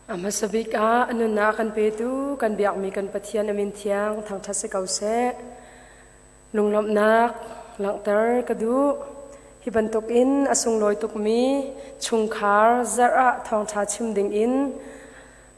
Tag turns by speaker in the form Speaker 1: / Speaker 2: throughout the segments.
Speaker 1: A hmasa bik ah a nunnak a kan petu kan biakmi kan Pathian a min thiang thangṭhat si ko seh. Lunglawmhnak langhter ka duh. Hi bantukin a sunglawi tukmi chungkhar zarh ah thawngṭha chim dingin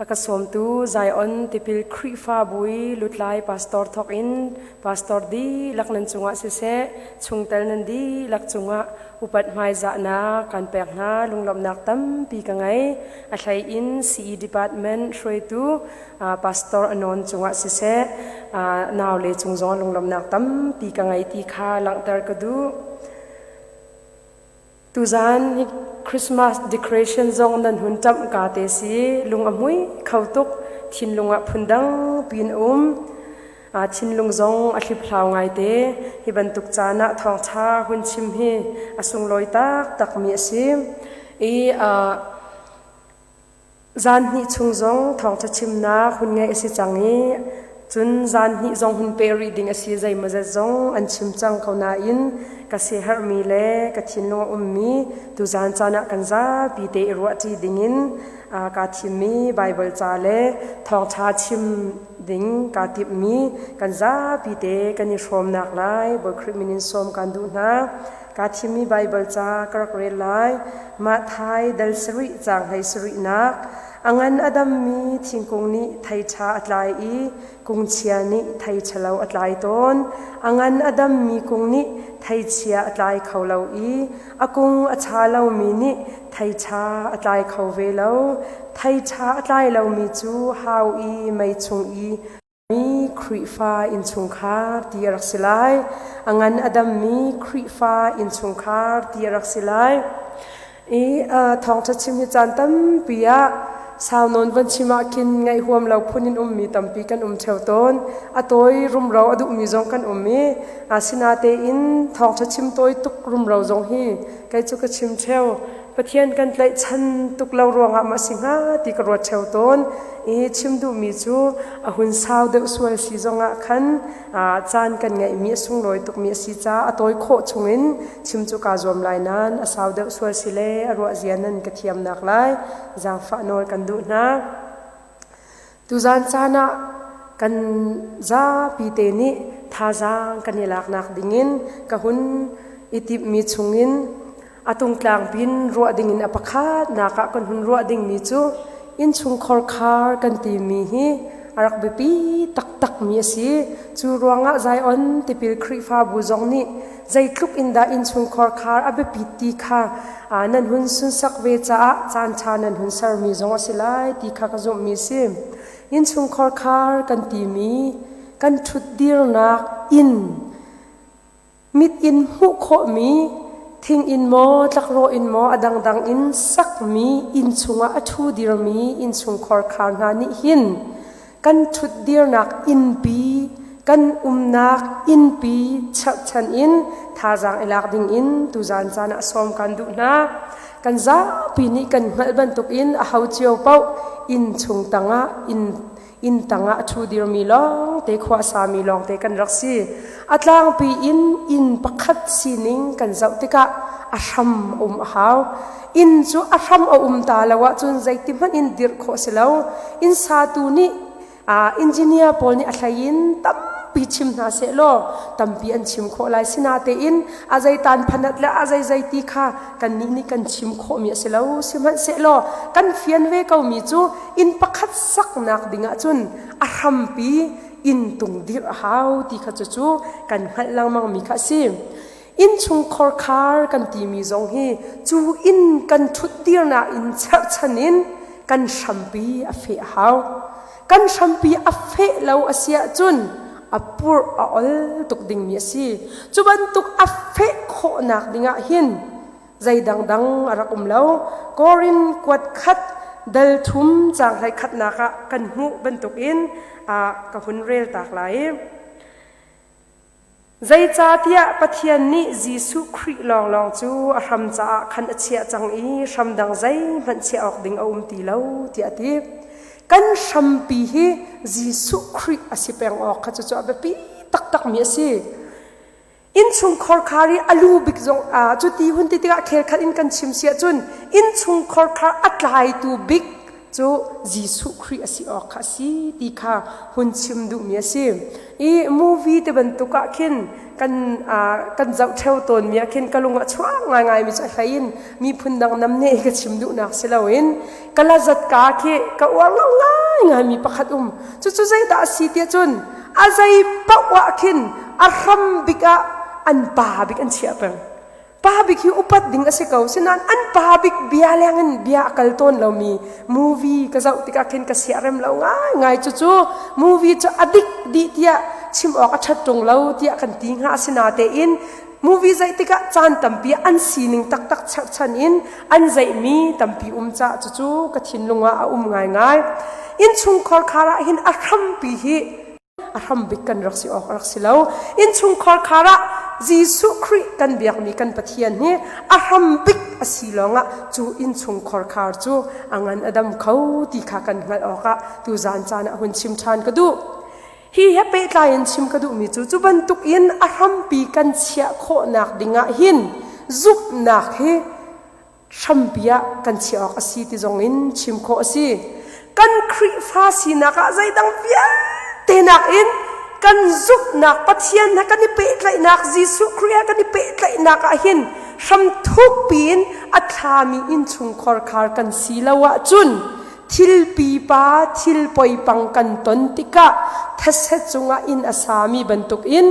Speaker 1: A ka sawmtu Zion Tipil Khrihfabu i lutlai pastor thawk in pastor dihlak nan cungah siseh, chungtel nan dihlak cungah upat hmaizahnak kan pek hna. Lunglawmhnak tampi ka ngei. A hlei in CE Department hruaitu Pastor Anon cungah siseh, naule cung zong lunglawmhnak tampi ka ngei ti kha langhter ka duh. Tuzaan hi Christmas decoration zong nan hun ṭamh ka te si. Lung a hmui kho tuk. Thinlung ah phundang piin a um. Thinlung zong a hliphlau ngaite. Hi bantuk caan ah thawngṭha hun chim hi a sunglawi taktakmi a si. I Zan hnih chung zong thawngṭha chimnak hun ngeih a si cang i cun zan hnih zong hun peh rih ding a si zeimawzat zong an chim cang ko nain ka siaherhmi le ka thinlung a ummi tuzan caan ah kan zapi te i ruahṭi dingin kaa thimmi Baibal ca le thawngṭha chim ding kaa timhmi kan zapi te kan i hrawmnak lai Bawi Khrih min in sawm kaan duh hna. Kaa thimmi Baibal ca ka rak rel lai. Matthai dal sarih caang hlei sarihnak. A ngan a dammi thingkung nih thei ṭha a tlai i kung chia nih thei ṭhalo a tlai tawn. A ngan a dammi kung nih thei chia a tlai kho lo i a kung a ṭha lomi nih thei ṭha a tlai kho ve lo. Thei ṭha a tlai lomi cu hau i mei chung i Mi Khrihfa innchungkhar ti a rak si lai. A ngan a dammi Khrihfa innchungkhar ti a rak si lai. I thawngṭha chim hi caan tampi ah sau nawn von chim ah khin ngaih huam lo phun in ummi tampi kan um ṭheo tawn. A tawi rumro a duhmi zong kan um i asinatein thawngṭha chim tawi tuk rumro zong hi kei cu ka chim ṭheo. Pathian kan tlaihchan tuk lo ruangah maw a si hnga ti ka ruat ṭheo tawn. I chim duhmi cu a hun sau deuh sual si zongah khan caan kan ngeihmi a sunglawi tukmi a si caah a tawi khawh chungin chim cu kaa zuam lai nain a sau deuh sual si le a ruah zia nan ka thiamnak lai zaangfah nawl kan duh hna. Tuzaan caan ah kan zapi te nih thazaang kan i laknak dingin ka hun i timhmi chungin a tungtlang pin ruah dingin a pakhatnak ah kan hun ruah dingmi cu innchungkhar khar kan timi hi a rak biapi taktakmi a si. Cu ruangah Zion tipil Khrihfabu zong nih zeitluk in dah innchungkhar khar a biapit ti kha nan hun sunsak ve caah caanṭha nan hun sermi zong a si lai ti kha ka zumhmi a si. Innchungkhar khar kan timi kan ṭhutdirnak inn mit in hmuh khawhmi thing in maw tlakrawh in maw a dangdang in sakmi inn chungah a ṭhu dirmi innchungkhar khar hna nih hin kan ṭhutdirnak innpi kan umnak innpi cherhchan in thazaang i lak dingin tuzaan caan ah sawm kan duh hna. Kan zapi nih kan hngalh bantukin a ho cio paoh inn chung tangah inn inn tangah a ṭhu dirmi lawngte khua a sami lawngte kan rak si. A tlangpi in inn pakhat sining kan zoh tikah a hram a um a hau. Inn cu a hram a um ta lo ahcun zeiti hmanh in dirh khawh a si lo. Inn satu nih engineer pawl nih a hlei in tampi chim hna sehlaw tampi an chim khawh lai. Sinatein a zeitan phanat le a zeizei ti kha kannih nih kan chim khawhmi a si lo. Sihmanhsehlaw kan fian ve komi cu inn pakhat saknak ding ahcun a hrampi inn tung dirh a hau ti kha cucu kan hngalh lengmangmi kha a si. Innchungkhar khar kan timi zong hi cu inn kan ṭhutdirnak in cherhchan in kan hrampi a feh a hau. Kan hrampi a feh lo a si ahcun a purh a ol tuk dingmi a si. Cu bantuk a feh khawhnak dingah hin zei dangdang a rak um lo. Korin kuat khat dal thum caang hlei khatnak ah kan hmuh bantukin ka hun rel tak lai. Zeicahtiah Pathian nih Jesuh Khrih lawnglawng cu a hram caah khan a chiah cang i hram dang zeihmanh chiah awk ding a um ti lo tiah a ti. Kan hrampi hi Jesuh Khrih a si peng awk kha cucu a biapi taktakmi a si. Innchungkhar khar i a lu bik zong cuti hun ti tikah khel khat in kan chim si ahcun innchungkhar khar a tlaitu bik. cu Jesuh Khrih a si awk kha a si ti kha hun chim duhmi a si. I movie te bantuk ah khin kan kan zoh theo tawnmi ah khin ka lung a chuak ngaingai mi cu a hlei in miphun dang namne ka chim duhnak si loin ka lazat ka khi ka uar lo ngaingai mi pakhat um. Cucu zeidah a si tiah cun a zei paoh ah khin a hram bik ah an pa bik an chiah peng. Pa bik hi upat ding a si ko. Sinain an pa bik bia leng in bia a kal tawn lomi movie ka zoh tikah khin ka siarem lo ngaingai. Cucu movie cu a dik dih tiah chim awk a ṭhat ṭung lo tiah kan ti hnga. Asinatein movie zeih tikah caan tampi an sining taktak cherhchan in an zeihmi tampi um cah cucu ka thinlung ah a um ngaingai. Innchungkhar khar ah hin a hrampi hi a hrambik kan rak si awk a rak si lo. Innchungkhar khar ah Jesuh Khrih kan biakmi kan Pathian hi a hrambik a si lawngah cu innchungkhar khar cu a ngan a dam kho ti kha kan hngalh awkah tuzan caan ah hun chim ṭhan ka duh. Hi he pehtlai in chim ka duhmi cu cu bantuk in a hrampi kan chiah khawhnak dingah hin zumhnak hi hrampi ah kan chiah awk a si ti zong in chim khawh a si. Kan Khrihfa sinak ah zeidang vialte nakin kan zumhnak Pathian he kan i pehtlaihnak Jesuh Khrih he kan i pehtlaihnak ah hin hram thukpi in a thlami innchungkhar khar kan si lo ahcun thil pipa thil poipang kan ton tikah thetse cungah inn a sami bantukin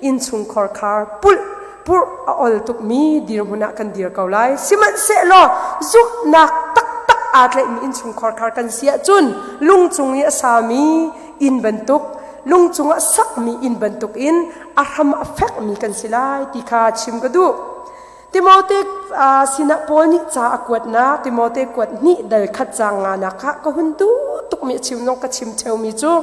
Speaker 1: innchungkhar khar pulh purh a ol tukmi dirhmun ah kan dir ko lai. Sihmanhsehlaw zumhnak taktak aa tlaihmi innchungkhar khar kan si ahcun lung cung i a sami inn bantuk lung cungah sakmi inn bantuk in a hram a fekmi kan si lai ti kha chim ka duh. Timote sinah Paul nih ca a kuatnak Timote kuat hnih dal khat caang nganak kha ka hun duh tukmi a chim zong ka chim ṭheumi cu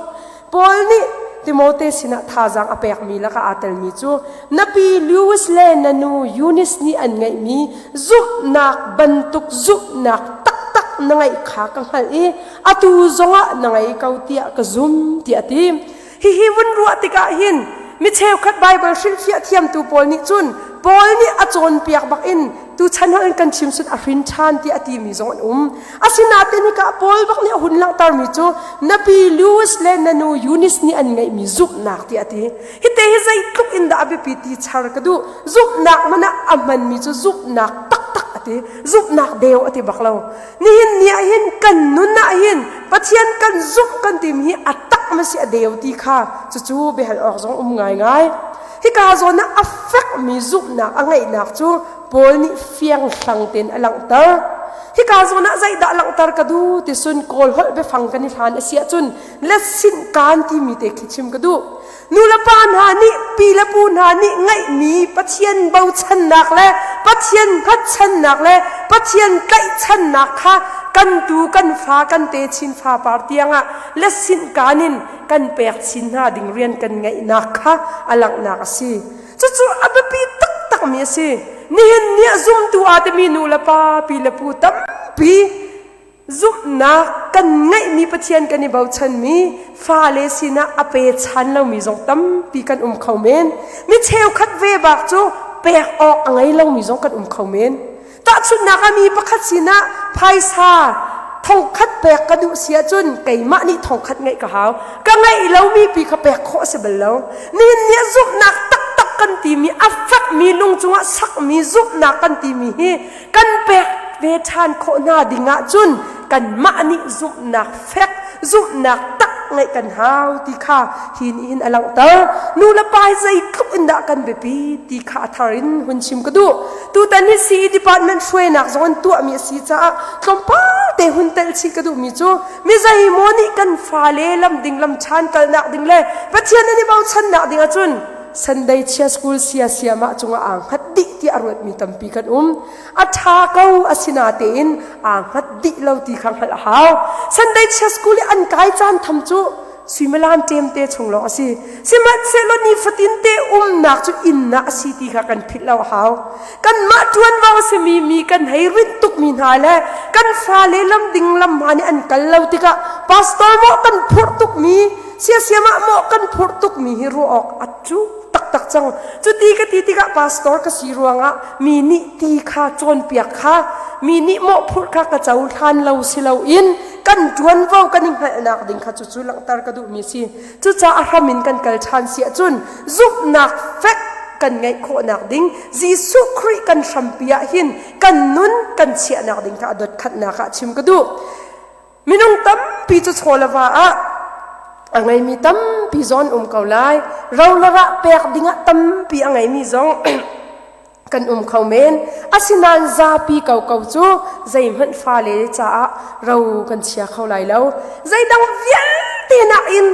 Speaker 1: Paul nih Timote sinah thazaang a pekmi lakah aa telmi cu na pi Lewis le na nu Eunice nih an ngeihmi zumhnak bantuk zumhnak taktak na ngeih kha ka hngalh i atu zongah na ngei ko tiah ka zum tiah a ti. Hihi vun ruah tikah hin mi cheukhat Baibal hrilhfiah thiamtu pawl nih cun Paul nih a cawnpiak bak in tuchan holh in kan chim sut a hrin ṭhan tiah a timi zong an um. Asinain hika Paul bak nih a hun langhtermi cu na pi Lewis le na nu Eunice nih an ngeihmi zumhnak tiah a ti. Hite hi zeitluk in dah a biapi ti char ka duh. Zumhnak man ah a hmanmi cu zumhnak taktak a ti. Zumhnak deu a ti bak lo. Nihin ni ah hin kan nun ah hin Pathian kan zumh kan timi hi a tak ma si a deu ti kha cucu biahal awk zong um ngaingai. Hika zawn ah a fekmi zumhnak a ngeihnak cu Paul nih fianghlang tein a langhter. Hika zawn ah zeidah langhter ka duh ti sun Kawl holh biafang kan i hlan a si ahcun lesinh kaan timi te khi chim ka duh. Nulepa hna nih pi le pu hna nih ngeihmi Pathian bochannak le Pathian hngatchannak le Pathian tlaihchannak kha kan tu kan fa kan te chin fa par tiangah le sinhkaan in kan pek chin hna ding rian kan ngeihnak kha a langhnak a si. Cucu a biapi taktakmi a si. Nihin ni ah zumtu aa timi nu le pa pi le pu tampi Zumhnak kan ngeihmi Pathian kan i bochanmi fale sinah a pechan lomi zong tampi kan um kho men. Mi cheukhat ve bak cu pek awk a ngei lomi zong kan um kho men. Tahchunhnak ah mi pakhat sinah phaisa thongkhat pek ka duh si ahcun keimah nih thongkhat ngeih ka hau. Ka ngeih lomi pi kha pek khawh a si bal lo. Nihin ni ah zumhnak taktak kan timi a fekmi lung cungah sakmi zumhnak kan timi hi kan pek ve ṭhan khawh hna ding ahcun kanmah nih zumhnak fek zumhnak tak ngeih kan hau ti kha hi nih hin a langhter. Nu le pa hi zeitluk in dah kan biapi ti kha a thar in hun chim ka duh. Tutan hi CE department hruainak zong an tuahmi a si caah tlawmpal te hun tel chih ka duhmi cu mi zeimaw nih kan fale lam ding lam ṭhan kalnak ding le Pathian an i bochannak ding ahcun Sunday chia school sia siamah cungah aa hngat dih tiah a ruatmi tampi kan um. A ṭha ko asinatein aa hngat dih lo ti kha hngalh a hau. Sunday chia school i an kai caan tham cu suimilam ṭemte chung lawng a si. Sihmanhsehlaw nifatin te umnak cu innak a si ti kha kan philh lo a hau. Kanmah ṭuanvo a simi mi kan hei rinh tukmi hna le kan fale lam ding lam hma nih an kal lo tikah pastor maw kan phurh tukmi siasiam ah maw kan phurh tukmi hi ruah awk a cu taktak. taktak cang. Cuti ka ti tikah pastor ka si ruangah mi nih ti kha cawnpiak kha mi nih mawhphurh kha ka cohlan lo si loin kan ṭuanvo kan i hngalhnak ding kha cucu langhter ka duhmi si. Cucaah a hram in kan kal ṭhan si ahcun zumhnak fek kan ngeih khawhnak ding Jesuh Khrih kan hrampi ah hin kan nun kan chiahnak ding kha a dotkhatnak ah chim ka duh. Minung tampi cu chaw le va ah a ngeimi tampi zong an um ko lai. Ro le rah pek dingah tampi a ngeimi zong kan um kho men. Asinain zapi koko cu zeihmanh fale caah ro kan chia kho lai lo. Zeidang vialte nakin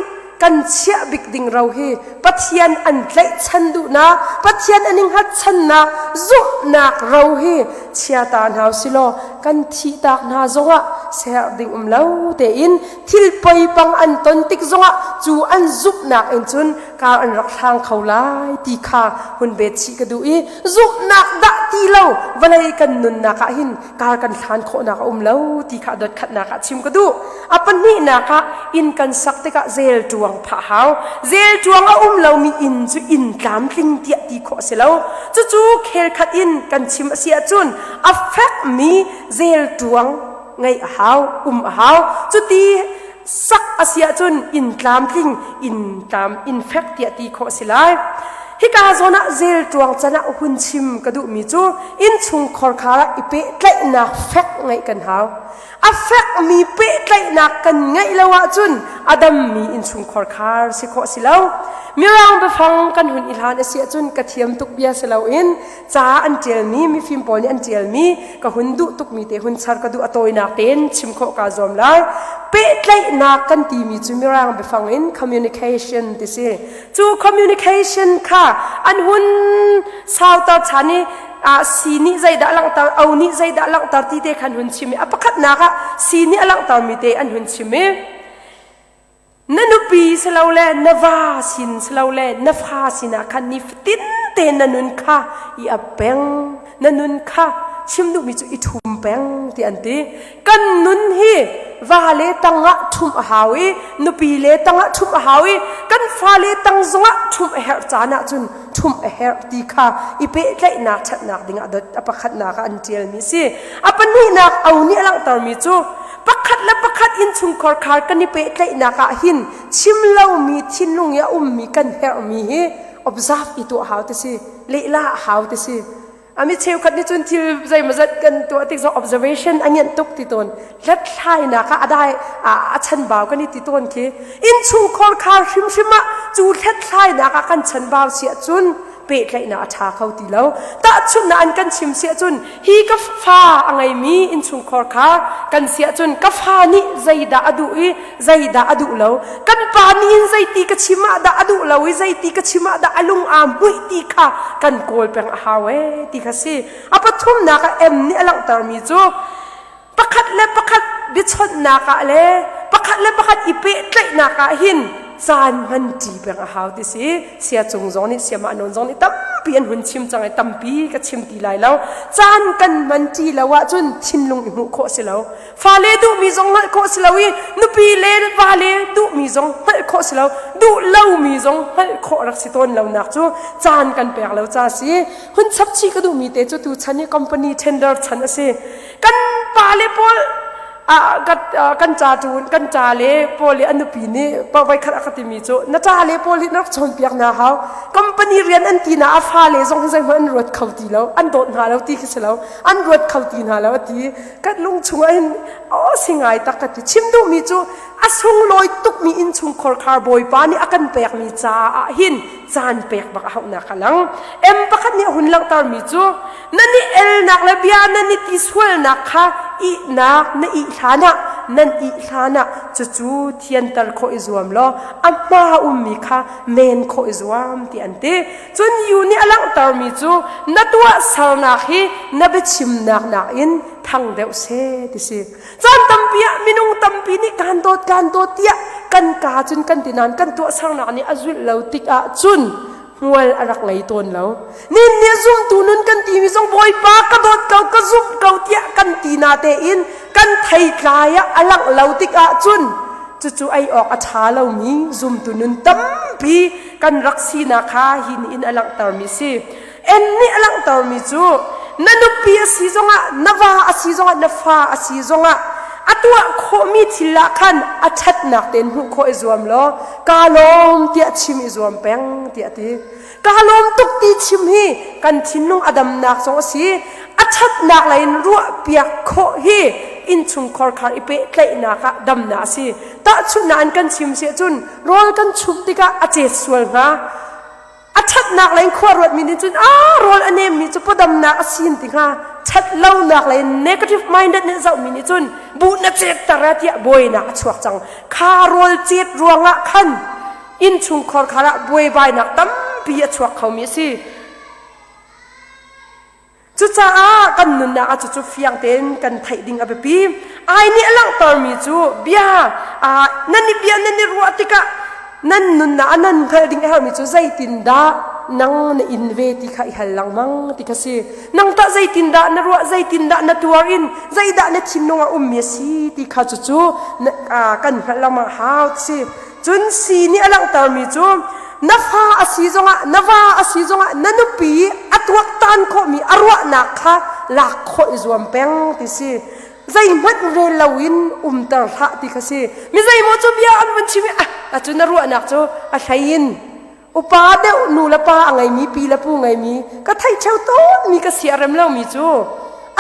Speaker 1: kan chiah bik ding ro hi Pathian an tlaihchan duhnak, Pathian an i hngatchannak, zumhnak ro hi chia ta hna usilaw kan thihtak hna zongah serh ding um lo tein thil poipang an ton tik zongah cu an zumhnak in cun kar an rak hlang kho lai ti kha hun bet chih ka duh i zumhnak dah ti lo vawlei kan nunnak ah hin kar kan hlan khawhnak a um lo ti kha dotkhatnak ah chim ka duh. A pahnihnak ah inn kan sak tikah zel ṭuang phah hau. Zel ṭuang a um lomi inn cu inn tlamtling tiah ti khawh a si lo. Cucu khel khat in kan chim a si ahcun a fekmi zel ṭuang ngeih a hau, um a hau. Cuti sak a si ahcun inn tlamtling, inn tlam, inn fek tiah ti khawh a si lai. Hika zawn ah zel ṭuang can ah hun chim ka duhmi cu innchungkhar khar ah i pehtlaihnak fek ngeih kan hau. A fekmi pehtlaihnak kan ngeih lo ahcun a dammi innchungkhar khar si khawh si lo. Mirang biafang kan hun i hlan a si ahcun ka thiam tuk bia si loin ca an ṭialmi mifim pawl nih an ṭialmi ka hun duh tukmi te hun char ka duh a tawinak tein chim khawh kaa zuam lai. Pehtlaihnak kan timi cu mirang biafang in communication ti si. Cu communication kha an hun sauter ṭhan i si nih zeidah langhter o nih zeidah langhter ti te khan hun chim i a pakhatnak ah si nih a langhtermi te an hun chim i na nupi silole na va sin silole na fa sinah khan nifatin te na nun kha i ap peng na nun kha chim duhmi cu i ṭhum peng ti an ti. Kan nun hi vale tangah ṭhumh a hau i nupi le tangah ṭhumh a hau i kan fale tang zongah ṭhumh a herh caan ahcun ṭhumh a herh ti kha i pehtlaihnak ṭhatnak dingah dot a pakhatnak ah an ṭialmi a si. A pahnihnak au nih a langhtermi cu pakhat le pakhat innchungkhar khar kan i pehtlaihnak ah hin chim lomi thinlung i a ummi kan herhmi hi observe i tuah hau ti si lehla a hau ti si. Ami cheukhat nih cun thil zeimawzat kan tuah tik zong observation a ngenh tuk ti tawn. Hlathlainak ah a dai a chanbau kan i ti tawn khi. Innchungkhar khar hrimhrim ah cu hlathlainak ah kan chanbau si ahcun pehtlaihnak a ṭha kho ti lo. Tahchunhnak an kan chim si ahcun hi ka fa a ngeimi innchungkhar kha kan si ahcun ka fa nih zeidah a duh i zeidah a duh lo. Kan pa nih hin zeiti ka chim ah dah a duh lo i zeiti ka chim ah dah a lung aa hmuih ti kha kan kawl peng a hau ee ti kha si. A pathumnak ah M nih a langhtermi cu pakhat le pakhat biachawnhnak ah le pakhat le pakhat i pehtlaihnak ah hin caan hman ṭi peng a hau ti si. Sia cung zong nih siamah nawn zong nih tampi an hun chim cang i tampi ka chim ti lai lo. Caan kan hman ṭi lo ahcun thinlung i hmuh khawh si lo. Fale duhmi zong hngalh khawh si lo i nupi le vale duhmi zong hngalh khawh si lo duh lomi zong hngalh khawh rak si tawn lonak cu caan kan pek lo ca si. Hun chap chih ka duhmi te cu tu chan hi company tender chan a si. Kan pale pawl kan ca ṭun kan ṭa le pawl i a nupi nih voi khat a ka timi cu na ṭa le pawl hi na rak cawnpiak hna hau company rian an ti na a fale zong hi zeihmanh an ruat kho ti lo an dawt hna lo ti khi si lo an ruat kho ti hna lo a ti. Kan lung chungah hin aw si ngai tak ka ti. Chim duhmi cu a sunglawi tukmi innchungkhar khar Bawipa nih a kan pekmi caah hin caan pek bak a hauhnak a lang. M pakhat nih a hun langhtermi cu nan i elnak le bia nan i ti sualnak kha ihnak na ih hlanah nan ih hlanah cucu thianter khawh i zuam law a hma ummi kha men khawh i zuam ti an ti. Cun yu nih a langhtermi cu na tuahsernak hi na biachimnak nakin thang deuh seh ti si. Caan tampi ah minung tampi nih kaan dawt kaan dawt tiah kan kaa cun kan ti nain kan tuahsernak nih a zulh lo tikah cun hmual a rak ngei tawn lo. Nin nih zumtu nun kan timi zong Bawipa ka dawt ko ka zumh ko tiah kan ti na tein kan theitlai ah a langh lo tikah cun. Cucu ei awk a ṭha lomi zumtu nun tampi kan rak sinak kha hi nih in a langhtermi si. En nih a langhtermi cu na nupi a si zongah, na va a si zongah, na fa a si zongah a tuah khawhmi thil ah khan a ṭhatnak tein hmuh khawh i zuam law kaa lawm tiah chim i zuam peng tiah a ti. Kaa lawm tuk ti chim hi kan thinlung a damnak zong a si. A ṭhatnak lei in ruahpiak khawh hi innchungkhar khar i pehtlaihnak ah damnak a si. Tahchunhnak in kan chim si ahcun rawl kan chumh tikah a cet sual hnga. A ṭhatnak lei in khua ruatmi nih cun aa rawl a nemmi cu pawdamnak a sin ti hnga. Ṭhat lonak lei in negative minded nih zohmi nih cun buh na cetter a tiah buainak a chuak cang. Kha rawl cet ruangah khan innchungkhar khar ah buaibainak tampi a chuak khomi a si. Cucaah kan nunnak ah cucu fiang tein kan theih ding a biapi. Ai nih a langhtermi cu bia nan i bia nan i ruah tikah nan nunnak ah nan hngalh ding a herhmi cu zeitindah nang na in ve ti kha i hal lengmang ti kha si. Nang tah zeitindah na ruah, zeitindah na tuar in zeidah na thinlung ah ummi a si ti kha cucu kan hngalh lengmang hau ti si. Cun si nih a langhtermi cu na fa a si zongah na va a si zongah na nupi a tuaktan khawhmi a ruahnak kha lak khawh i zuam peng ti si. Zeihmanh rel loin umter hlah ti kha si. Mi zeimaw cu bia an vun chim i ah atu na ruahnak cu a hlei in upa deuh nu le pa a ngeimi pi le pu ngeimi ka theih ṭheo tawnmi ka sia rem lomi cu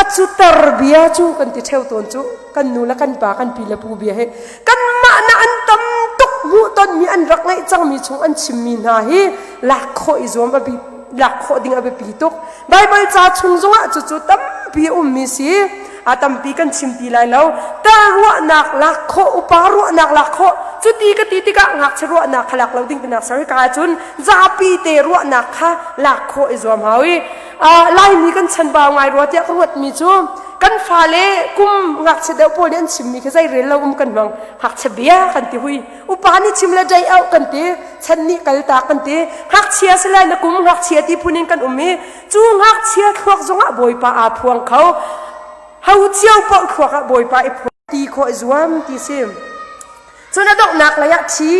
Speaker 1: a cuter bia cu kan ti ṭheo tawn cu kan nu le kan pa kan pi le pu bia he kanmah na an tam tuk hmuhtonmi an rak ngeih cangmi chung an chimmi hna hi lak khawh i zuam a bi lak khawh ding a biapi tuk Baibal ca chung zongah cucu tampi a ummi si. A tampi kan chim ti lai lo. Tar ruahnak lak khawh, upa ruahnak lak khawh. Cuti ka ti tikah ngakchia ruahnak kha lak lo ding tinak sar ka ahcun zapi te ruahnak kha lak khawh i zuam hau i Laimi kan chanbau ngai rua tiah ka ruatmi cu kan fale kum ngakchia deuh pawl nih an chimmi khi zei rel lo um kan hmang ngakchia bia kan ti hui upa nih chim le dei auh kan ti chan nih kaltak kan ti ngakchia si lai na kum ngakchia ti phun in kan um i cu ngakchia thluak zongah bawipa aa phuang kho ho cio paoh thluak ah bawipa i phuang ti khawh i zuam ti si cun a donghnak lei ah thi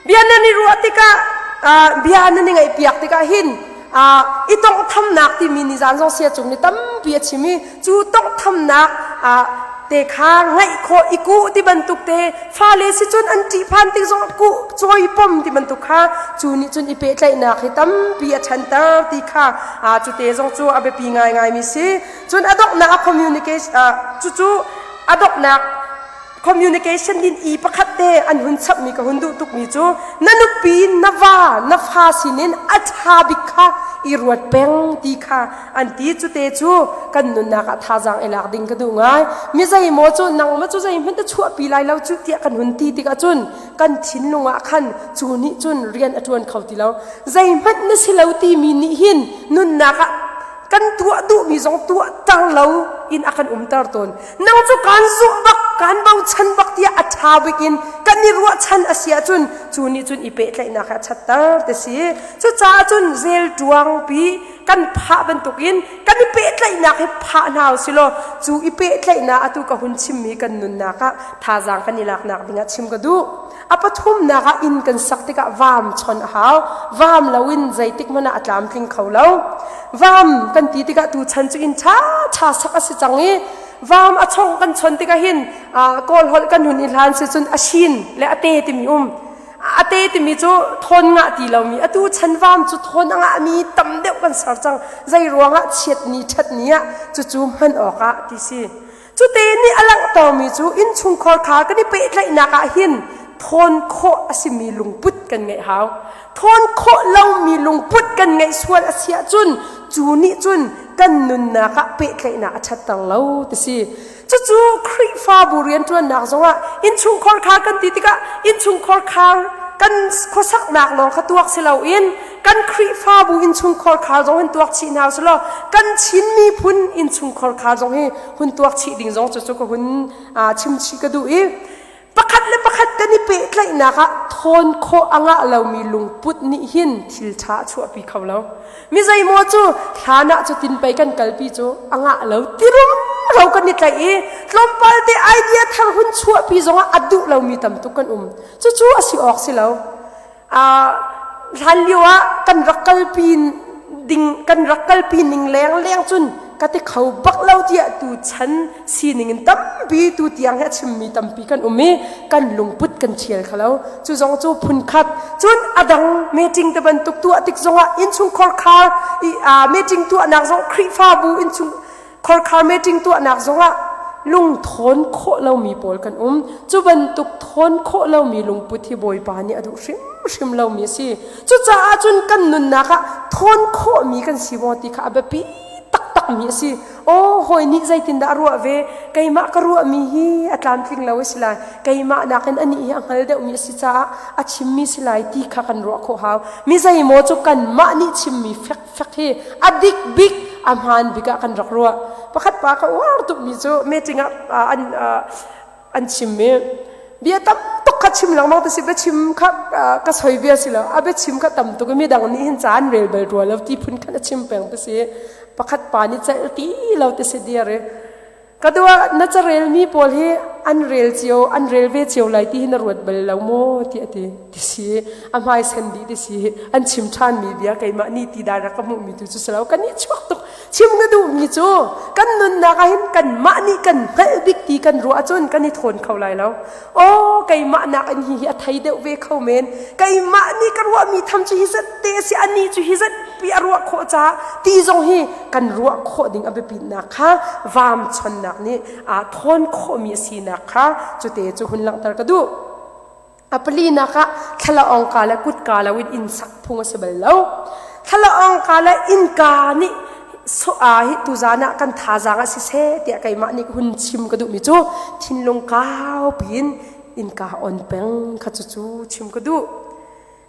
Speaker 1: bia nan i ruah tikah bia nan i ngaih piak tikah hin i tonghthamnak timi nizan zong sia cung nih tampi a chim i cu tonghthamnak te kha ngaih khawh i kuh ti bantuk te fale si cun an ṭihphan tik zong kuh cawi pom ti bantuk kha cu nih cun i pehtlaihnak hi tampi a ṭhanter ti kha cu te zong cu a biapi ngaingai mi si. Cun a donghnak a communication cucu a donghnak communication din i pakhat te an hun chapmi ka hun duh tukmi cu na nupi na va na fa sinin a ṭha bik kha i ruat peng ti kha an ti. Cu te cu kan nunnak ah thazaang i lak ding ka duh ngai. Mi zeimaw cu nangmah cu zeihmanh na chuahpi lai lo cu tiah kan hun ti tikah cun kan thinlung ah khan cu nih cun rian a ṭuan kho ti lo. Zeihmanh na si lo timi nih hin nunnak ah kan tuah duhmi zong tuahter lo in a kan umter tawn. Nang cu kaan zumh bak, kaan bochan bak tiah a ṭha bik in kan i ruahchan a si ahcun cu nih cun i pehtlaihnak ah a ṭhatter ti si. Cucaah cun zelṭuangpi kan phah bantukin kan i pehtlaihnak hi phah hna u si law cu i pehtlaihnak atu ka hun chimmi kan nunnak ah thazaang kan i laknak dingah chim ka duh. A pathumnak ah inn kan sak tikah vaam chon a hau. Vaam loin zeitik hmanh ah a tlamtling kho lo. Vaam kan ti tikah tuchan cu inn ṭhaṭha sak a si cang i vaam a chong kan chon tikah hin Kawl holh kan hun i hlan si cun a shin le a te timi um. A te timi cu thawn ngah ti lomi atu chan vaam cu thawn a ngahmi tam deuh kan ser cang. Zei ruangah chiat ni ṭhat ni ah cucu hman awkah ti si. Cute nih a langhtermi cu innchungkhar kha kan i pehtlaihnak ah hin thawn khawh a simi lungput kan ngeih hau. Thawn khawh lomi lungput kan ngeih sual a si ahcun cu nih cun kan nunnak ah pehtlaihnak a ṭhatter lo ti si. Cucu Khrihfabu rianṭuannak zongah innchungkhar khar kan ti tikah innchungkhar khar kan khuasaknak lawng kha tuak si loin kan Khrihfabu innchungkhar khar zong hin tuak chih hna usih law kan Chin miphun innchungkhar khar zong hi hun tuak chih ding zong cu cu ka hun chim chih ka duh i. Pakhat le pakhat kan i pehtlaihnak ah thawn khawh a ngah lomi lungput nih hin thil ṭha a chuahpi kho lo. Mi zeimaw cu hlan ah cutin pei kan kalpi cu a ngah lo ti rumro kan i tlaih i tlawmpal te idea thar hun chuahpi zongah a duh lomi tam tuk kan um. Cucu a si awk si lo. Hlan lio ah kan rak kalpi ding kan rak kalpi ning leng leng cun ka ti kho bak lo tiah tu chan sining in tampi tu tiang hi a chimmi tampi kan um i kan lungput kan thial khalo. Cu zong cu phunkhat. Cun adang meeting te bantuk tuah tik zongah innchung khorkhar i meeting tuahnak zong Khrihfabu innchung khorkhar meeting tuahnak zongah lungthawn khawh lomi pawl kan um. Cu bantuk thawn khawh lomi lungput hi Bawipa nih a duh hrimhrim lomi a si. Cucaah cun kan nunnak ah thawn khawhmi kan si maw ti kha a biapi taktakmi a si. Aw, hawi nih zeitindah a ruah ve? Keimah ka ruahmi hi a tlamtling lo a si lai. Keimah nakin anih hi a hngal deuhmi a si caah a chimmi si lai ti kha kan ruah khawh hau. Mi zeimaw cu kanmah nih chimmi fekfek hi a dik bik, a hmaan bik ah kan rak ruah. Pakhat pa ka uar tukmi cu meeting ah an an chim i bia tam tuk kha chim lengmang te si. Biachim kha ka soi bia si lo, a biachim kha tam tuk i midang nih hin ca an rel bal rua lo ti phun khan a chim peng te si. Pakhat pa nih celh ti lo te si dir i, "Ka dua, na carel mi pawl hi an rel cio, an rel ve cio lai ti hi na ruat bal lo maw?" ti a ti ti si. A hmai sen dih ti si. An chim ṭhan mi bia keimah ni ti dan rak ka hmuh mi tu cu si lo, kan i chuak tuk. Chim ka duhmi cu kan nunnak ah hin kanmah nih kan hngalh bik ti kan ruah ahcun kan i thawn kho lai lo. Aw, keimah nakin hi hi a thei deuh ve kho men. Keimah nih ka ruahmi tham cu hi zat te a si, anih cu hi zat pi a ruah khawh caah ti zong hi kan ruah khawh ding a biapitnak kha vaam chonnak nih aa thawn khawhmi a sinak kha cute cu hun langhter ka duh. A palinak ah thlalaawngka le kutka loin inn sak phung a si bal lo. Thlalaawngka le innka nih so hi tuzan ah kan thazaang ah siseh tiah keimah nih hun chim ka duhmi cu thinlung kau piin innka on peng kha cucu chim ka duh.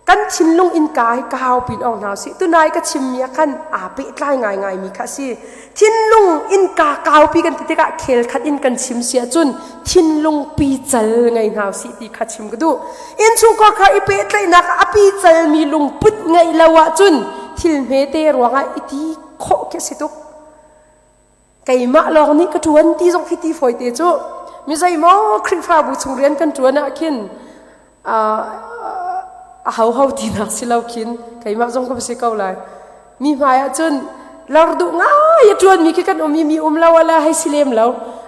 Speaker 1: Kan thinlung innka hi kau pin ong hna usih. Tunai ka chimmi ah khan aa pehtlai ngaingaimi kha a si. Thinlung innka kaupi kan ti tikah khel khat in kan chim si ahcun thinlung pical ngei hna usih ti kha chim ka duh. Innchungkhar kha i pehtlaihnak a picalmi lungput ngeih lo ahcun thil hmete ruangah i ti khawh khi a si tuk. Keimah lawng nih ka ṭuan ti zong khi ti fawi te cu. Mi zeimaw Khrihfabu chung rian kan ṭuan ah khin a hoho tinak si lo khin keimah zong ka si ko lai. Mi hmai ah cun lar duh ngai a ṭuanmi khi kan um i mi um lo ala hei si lem lo,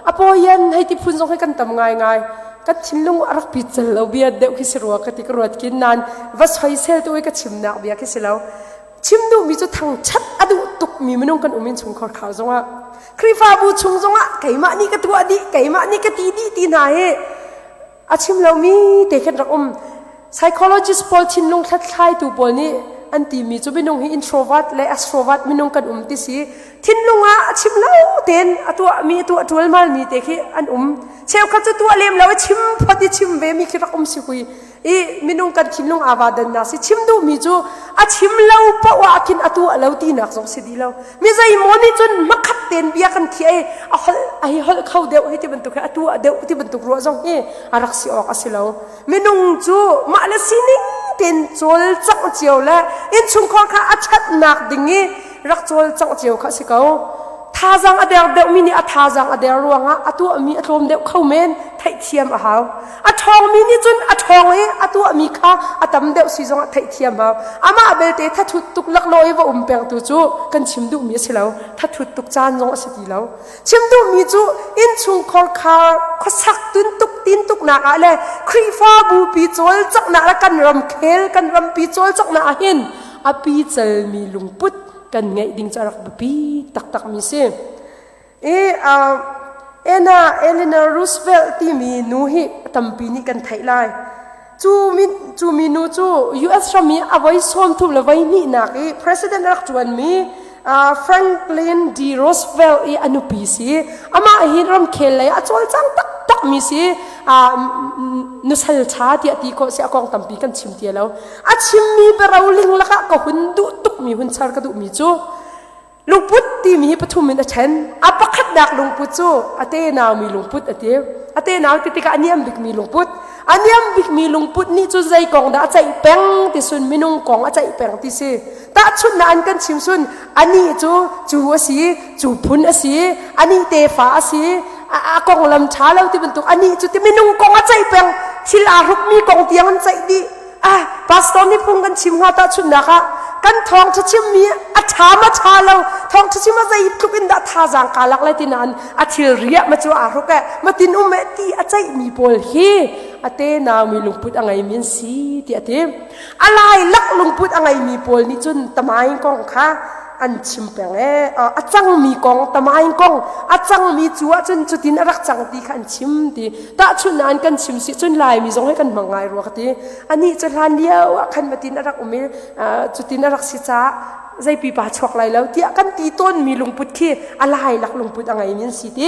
Speaker 1: a pawian hei ti phun zong hi kan tam ngai ngai. Kan thinlung a rak pit cal lo bia deuh khi si rua ka ti ka ruat kin nan va soisel tu i ka chimnak bia khi si lo. Chim duhmi cu thangṭhat a duh tukmi minung kan um in chungkhar khar zongah, Khrihfabu chung zongah keimah nih ka tuah dih, keimah nih ka ti dih ti hna hi a chim lomi te khin rak um. Psychologist pawl, thinlung hlathlaitu pawl nih an timi cu minung hi introvert le extrovert minung kan um ti si. Thinlung ah a chim lo tein a tuahmi, a tuah ṭualmalmi te khi an um. Cheukhat cu tuah lem lo i chim phot i chim ve mi khi rak um si hui i minung kan thinlung aa va dannak si. Chim duhmi cu a chim lo paoh ah khin a tuah lo tinak zong si dih lo. Mi zeimaw nih cun hmakhat tein bia kan khiah i a holh a hi holh kho deuh hi ti bantuk hi a tuah deuh ti bantuk ruah zong hi a rak si awk a si lo. Minung cu mah le sining tein cawlcangh cio le innchungkhar kha a ṭhatnak ding i rak cawlcangh cio kha a si ko. Thazaang a der deuhmi nih a thazaang a der ruangah a tuahmi a tlawm deuh kho men, theihthiam a hau. A ṭhawngmi nih cun a ṭhawng i a tuahmi kha a tam deuh si zongah theihthiam hau. Amah belte thathut tuk laklawh i va um peng tu cu kan chim duhmi a si lo. Thathut tuk caan zong a si ti lo. Chim duhmi cu innchungkhar khar khuasak tuntuk tintuknak ah le Khrihfabu pi cawlcanghnak le kan ramkhel kan rampi cawlcanghnak ah hin a picalmi lungput kan ngeih ding cu a rak biapi taktakmi si. I Anna Eleanor Roosevelt timi nu hi tampi nih kan theih lai. Cu mi nu cu US ram i a voi 30 le voi hnihnak i president rak ṭuanmi Franklin D. Roosevelt i a nupi si. Amah hi ramkhel lei a cawlcang taktak mi si. Nusal ṭha tiah ti khawh si. A kong tampi kan chim ti lo. A chimmi biaroling lakah ka hun duh tukmi, hun char ka duhmi cu. Lungput timi hi pathum in a ṭhen. A pakhatnak lungput cu a tenaumi lungput a ti. A tenau ti tikah a niam bikmi lungput. A niam bikmi lungput nih cun zei kong dah a ceih peng ti sun minung kong a ceih peng ti si. Tahchunhnak an kan chim sun anih cu cu a si, cu phun a si, anih tefa a si, a konglam ṭha lo ti bantuk anih cu ti minung kong a ceih peng. Thil aa hrukmi kong tiang an ceih dih. Ah, pastor nih phung kan chim hnga tahchunhnak ah kan thawngṭha chimmi a ṭha ma ṭha lo thawngṭha chim a zeitluk in dah thazaang kaa lak lai ti nain a thil riah ma cu aa hruk eh ma tin um eh ti a ceihmi pawl hi a te naumi lungput a ngeimi an si ti a ti a lai lak lungput a ngeimi pawl nih cun tamaing kong kha an chim peng ee a cangmi kong tamaing kong a cangmi cu ahcun cutin a rak cang ti kha an chim ti tahchunhnak an kan chim si cun Laimi zong hi kan hmang ngai rua ka ti anih cu hlan lio ah khan matin a rak um i cutin a rak si caah zei pipa chuak lai lo tiah kan ti tawnmi lungput khi a lai lak lungput a ngeimi an si ti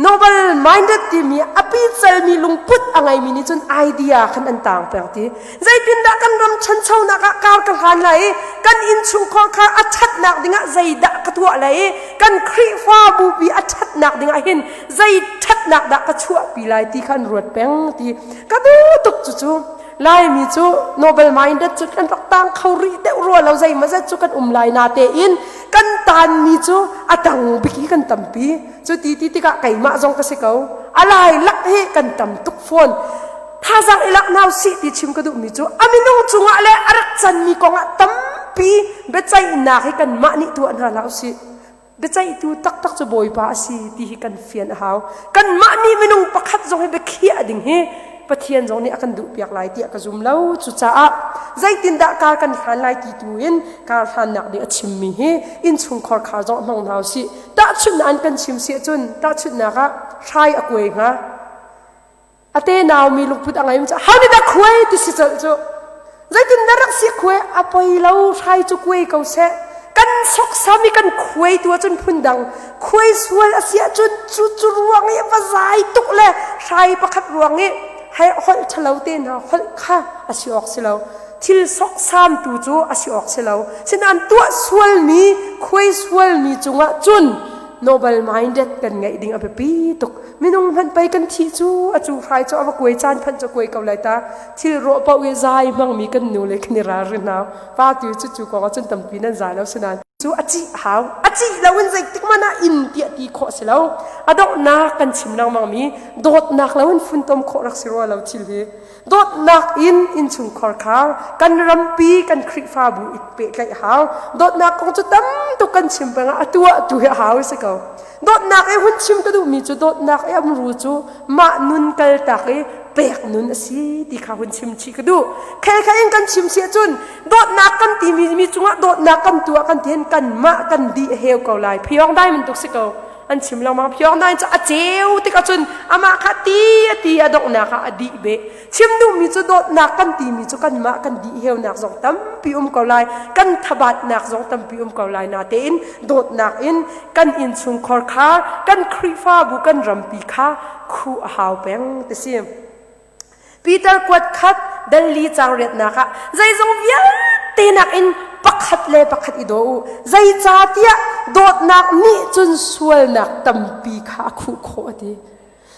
Speaker 1: noble minded timi a picalmi lungput a ngeimi nih cun idea khan an tang peng ti zeitindah kan ram chanchonak ah kar ka hlan lai i kan innchungkhar kha a ṭhatnak dingah zeidah ka tuah lai i kan Khrihfabu pi a ṭhatnak dingah hin zei ṭhatnak dah ka chuahpi lai ti kha an ruat peng ti ka duh tuk cucu Laimi cu noble minded cu kan rak tang kho rih deuh rua lo zeimawzat cu kan um lai na tein kan tanmi cu a tang bik hi kan tampi cu ti ti tikah keimah zong ka si ko a lai lak hi kan tam tuk fawn thazang i lak nau sih ti chim ka duhmi cu a minung cungah le a rak canmi kongah tampi biaceihnak hi kanmah nih tuah hna hlah usih biaceihtu taktak cu Bawipa a si ti hi kan fian a hau. Kanmah nih minung pakhat zong hi biakhiah ding hi Pathian zong nih a kan duhpiak lai tiah ka zum lo. Cucaah zeitindah kar kan hlan lai ti tu in kar hlannak ding a chimmi hi innchungkhar khar zong hmang hna usih. Tahchunhnak an kan chim si ahcun tahchunhnak ah hrai a kuai hnga. A te naumi lungput a ngei how nih dah khuai ti si colh cu zeitin dah rak si khuai a poi lo hrai cu kuai ko seh kan soksam i kan khuai tu ahcun phundang khuai sual a si ahcun cu cu ruang i va zai tuk le hrai pakhat ruang i hei holh ṭhalo te hna holh kha a si awk si lo thil soksam tu cu a si awk si lo sinain tuah sualmi khuai sualmi cungah cun noble minded kan ngeih ding a biapi tuk Minung hmanh pei kan thih cu a cu hrai cu a va kuai caan phanh cu kuai ko lai ta. Thil rawh paoh i zai hmangmi kan nu le kan i ralrin hau. Pa tu cu cu kong ah cun tampi nan zai lo sinain cu a cih hau. A cih lo in zeitik hmanh ah inn tiah ti khawh si lo. A donghnak kan chim lengmang mi dawtnak lo in funtom khawh rak si rua lo thil hi. Dawtnak in innchungkhar khar kan rampi kan Khrihfabu i pehtlaih hau. Dawtnak kong cu tam tuk kan chim peng ah a tuah tu hi a hau si ko. Dawtnak i hun chim ka duhmi cu dawtnak i amru cu mah nun kaltak i pek nun a si ti kha hun chim chih ka duh. Khelkha in kan chim si ahcun dawtnak kan timi mi cungah dawtnak kan tuah kan ti hin kanmah kan dih a heu ko lai. Phiong dai bantuk si ko. An chim lengmang phiong dai cu a ceu tik ahcun amah kha ti a ti a donghnak ah a dih beh. Chim duhmi cu dawtnak kan timi cu kanmah kan dihheunak zong tampi um ko lai, kan thabatnak zong tampi um ko lai natein dawtnak in kan innchungkhar kha, kan Khrihfabu, kan rampi kha khuh a hau peng ti si. Peter kuat khat Delhi caang riatnak ah zeizong vialte nakin pakhat le pakhat i daw u. Zeicahtiah dawtnak nih cun sualnak tampi kha a khuh khawh a ti.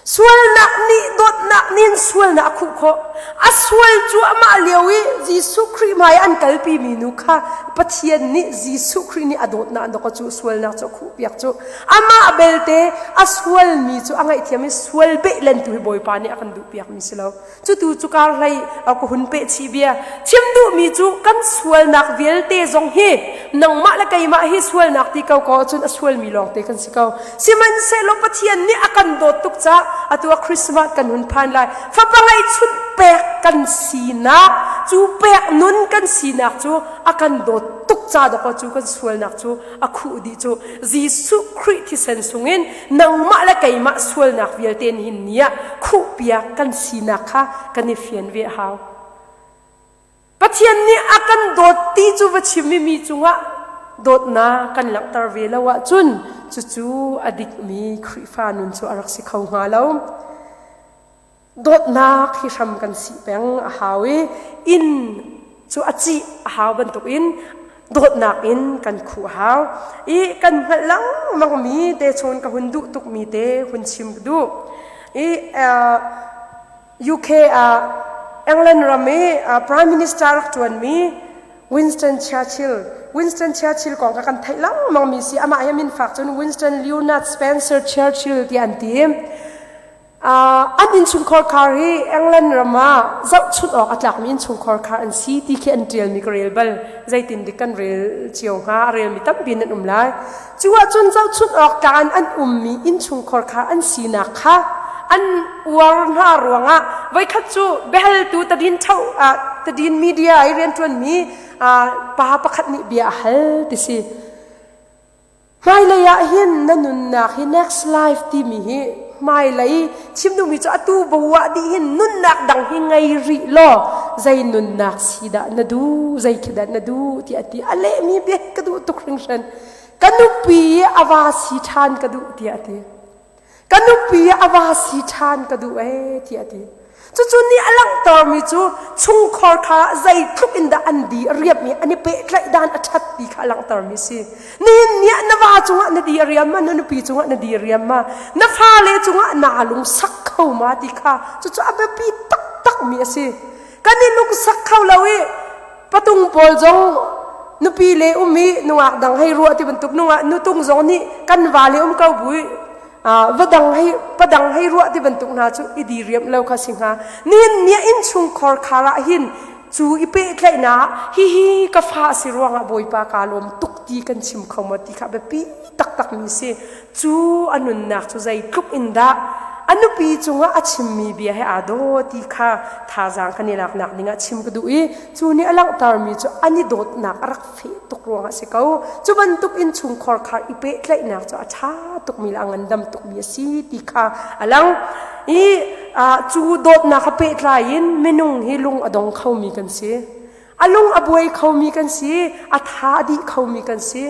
Speaker 1: Sualnak nih dawtnak nih sualnak a khuh khawh. A sual cuahmah lio i Jesuh Khrih hmai an kalpi mi nu kha Pathian nih Jesuh Khrih nih a dawtnak dawk cu sualnak cu a khuhpiak cu. Amah belte a sualmi cu a ngaihthiam i sual beh len tu hi Bawipa nih a kan duhpiak mi si lo. Cutu cu kar hlei a ka hun peh chih bia. Chim duhmi cu kan sualnak vialte zong hi nangmah le keimah hi sualnak ti ko ko ahcun a sualmi lawngte kan si ko. Sihmanhsehlaw Pathian nih a kan dawt tuk caah atu ah Christmas kan hun phan lai. Fapa ngeihchunh pek kan sinak cu pek nun kan sinak cu a kan dawt tuk ca dawkaw cu kan sualnak cu a khuh dih cu Jesuh Khrih thisen sungin nangmah le keimah sualnak vialte nihin ni ah khuhpiak kan sinak kha kan i fian ve a hau. Pathian nih a kan dawt ti cu va chim i mi cungah dawtnak kan langhter ve lo ahcun cucu a dikmi Khrihfa nun cu a rak si kho hnga lo. Dawtnak hi hram kan sih peng a hau i inn cu a cih a hau bantukin. Dawtnak in kan khuh hau. I kan hngalh lengmangmi te chung ka hun duh tukmi te hun chim ka duh. I UK ah England ram i Prime Minister rak ṭuanmi Winston Churchill Winston Churchill kong kha kan theih lengmangmi si. Amah hi min fak cun Winston Leonard Spencer Churchill ti an ti. An innchungkhar khar hi England ram ah zohchunh awk a tlakmi innchungkhar khar an si ti khi an ṭialmi ka rel bal. Zeitin dik kan rel cio hnga, a relmi tampi nan um lai. Cu ahcun zohchunh awk tlak in an ummi innchungkhar khar an sinak kha an uar hna ruangah voikhat cu biahaltu tadin ṭho tadin media i rianṭuanmi pa pakhat nih bia a hal ti si. Hmailei ah hin na nunnak hi next life timi hi hmailei chim duhmi cu atu bo ah dih hin nunnak dang hi ngei rih law zei nunnak si dah na duh zei khi dah na duh tiah a ti. A lehmi bia ka duh tuk hringhran. Ka nupi i a va si ṭhan ka duh tiah a ti. Ka nupi a va si ṭhan ka duh ee tiah a ti. Cucu nih a langhtermi cu chungkhar kha zeitluk in dah an di a riamh i an i pehtlaih dan a ṭhat ti kha a langhtermi a si. Nihin ni ah na va cungah na di a riam ma, na nupi cungah na di a riam ma, na fale cungah naa lungsak kho ma ti kha cucu a biapi taktakmi a si. Kan i lungsak kho lo i patung pawl zong nupi le um i nungak dang hei ruah ti bantuk nungak nutung zong nih kan va le um ko bu i va dang hei padang hei ruah ti bantuk hna cu i diriam lo kha si hnga. Nihin ni ah innchungkhar khar ah hin cu i pehtlaihnak hihi ka fa a si ruangah Bawipa kaa lawm tuk ti kan chim kho maw ti kha biapi taktak mi si. Cu a nunnak cu zeitluk in dah a nupi cungah a chimmi bia he aa daw ti kha thazaang kan i laknak dingah chim ka duh i cu nih a langhtermi cu an i dawtnak a rak feh tuk ruangah a si ko. Cu bantuk innchungkhar khar i pehtlaihnak cu a ṭha tukmi le a ngandam tukmi a si ti kha a lang. I cu dawtnak a pehtlai in minung hi lung a dong khomi kan si. A lung a buai khomi kan si, a tha a dih khomi kan si.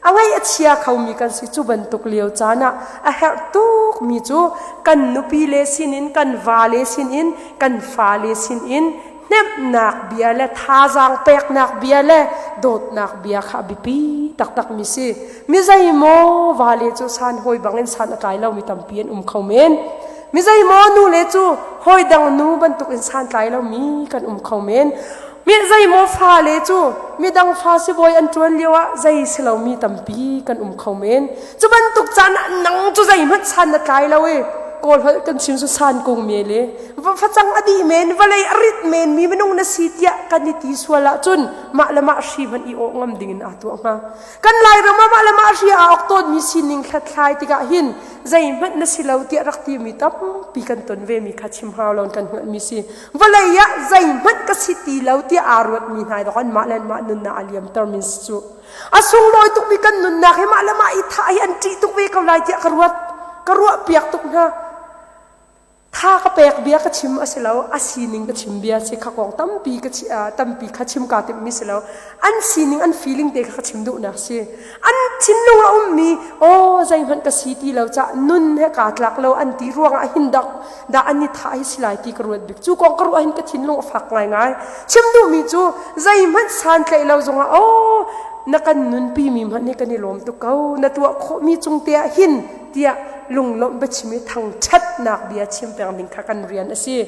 Speaker 1: A ngaih a chia khomi kan si. Cu bantuk lio caan ah a herh tukmi cu kan nupi le sinin, kan vale sinin, kan fale sinin hnemhnak bia le thazaang peknak bia le dawtnak bia kha a biapi taktakmi si. Mi zeimaw vale cu san hawi bangin san a tlai lomi tampi an um kho men. Mi zeimaw nu le cu hawi dang nu bantukin san tlai lomi kan um kho men. Mi zeimaw fale cu midang fa sibawi an ṭuan lio ah zei si lomi tampi kan um kho men. Cu bantuk caan ah nang cu zeihmanh san na tlai lo i Kawl holh kan chim cu san kung me le facang a dih men vawlei a rit men mi minung na si tiah kan i ti sual ahcun mah le mah hri hmanh i awh ngam ding in aa tuah hnga. Kan Lairam ah mah le mah hri aa awk tawnmi sining hlathlai tikah hin zeihmanh na si lo tiah rak timi tampi kan ton vemi kha chim hau lo kan hngalhmi si. Vawlei ah zeihmanh ka si ti lo tiah aa ruatmi hna dok an mah le mah nunnak a liamter mi si cu. A sunglawi tukmi kan nunnak hi mah le mah i thah hi an ṭih tuk ve ko lai tiah ka ruat. Ka ruah piak tuk hna. Tha ka pek bia ka chim a si lo, a sining ka chim bia si kha kong tampi ka tampi kha chim kaa timhmi si lo. An sining an feeling te kha ka chim duhnak si. An thinlung a ummi aw zeihmanh ka si ti lo cah nun he kaa tlak lo an ti ruangah hin dak dah an i thah hi si lai ti ka ruat bik. Cu kong ka ruah hin ka thinlung a fak ngaingai. Chim duhmi cu zeihmanh santlaih lo zongah aw na kan nunpi mi hmanh hi kan i lawm tuk ko na tuah khawhmi cung te ah hin tiah lunglawmh biachim i thangṭhatnak bia chim peng ding kha kan rian a si.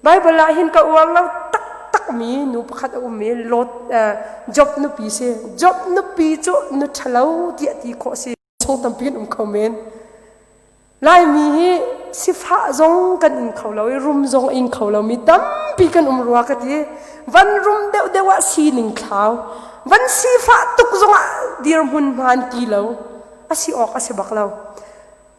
Speaker 1: Baibal ah hin ka uar lo taktakmi nu pakhat a um i Lot Job nupi si. Job nupi cu nu ṭhalo tiah ti khawh si. Chung tampi kan um kho men. Laimi hi sifah zong kan in kho lo i rum zong in kho lomi tampi kan um rua ka ti. Van rum deuhdeuh ah sining thlau. Van sifah tuk zongah dirhmun hmaan ti lo. A si awk a si bak lo.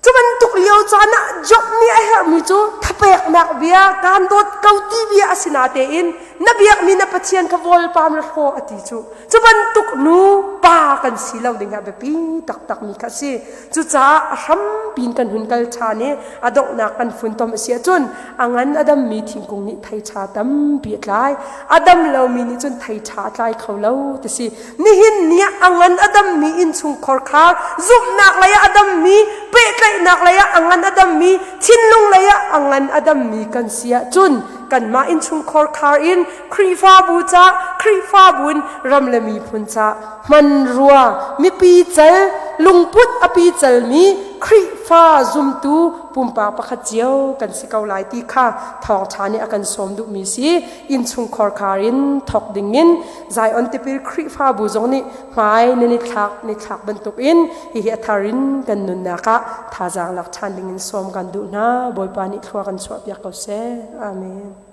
Speaker 1: Cu bantuk lio caan ah Job nih a herhmi cu thapeknak bia, kaan dawt ko ti bia a si natein na biakmi na Pathian kha vawlpam le hlaw a ti cu. Cu bantuk nu pa kan si lo ding ah biapi taktakmi kha a si. Cucaah a hrampi in kan hun kal ṭhan i a donghnak kan funtom a si ahcun a ngan a dammi thingkung nih thei ṭha tampi a tlai. A dam lomi nih cun thei ṭha a tlai kho lo ti si. Nihin ni ah a ngan a dammi innchungkhar kha zumhnak lei ah a dammi, pehtlaihnak lei ah a ngan a dammi, thinlung lei ah a ngan a dammi kan si ahcun Kanmah innchungkhar khar in Khrihfabu ca, Khrihfabu in ram le miphun ca hmanrua mipi cal lungput a pi calmi Khrihfa zumtu pumpak pakhat cio kan si ko lai ti kha thawngṭha nih a kan sawm duhmi si. Innchungkhar khar in thawk dingin Zion tipil Khrihfabu zong nih hmai nan i thlak ni thlak bantukin hihi a thar in kan nunnak ah thazaang lak ṭhan dingin sawm kan duh hna. Bawipa nih thlua kan chuahpiak ko seh. Amen.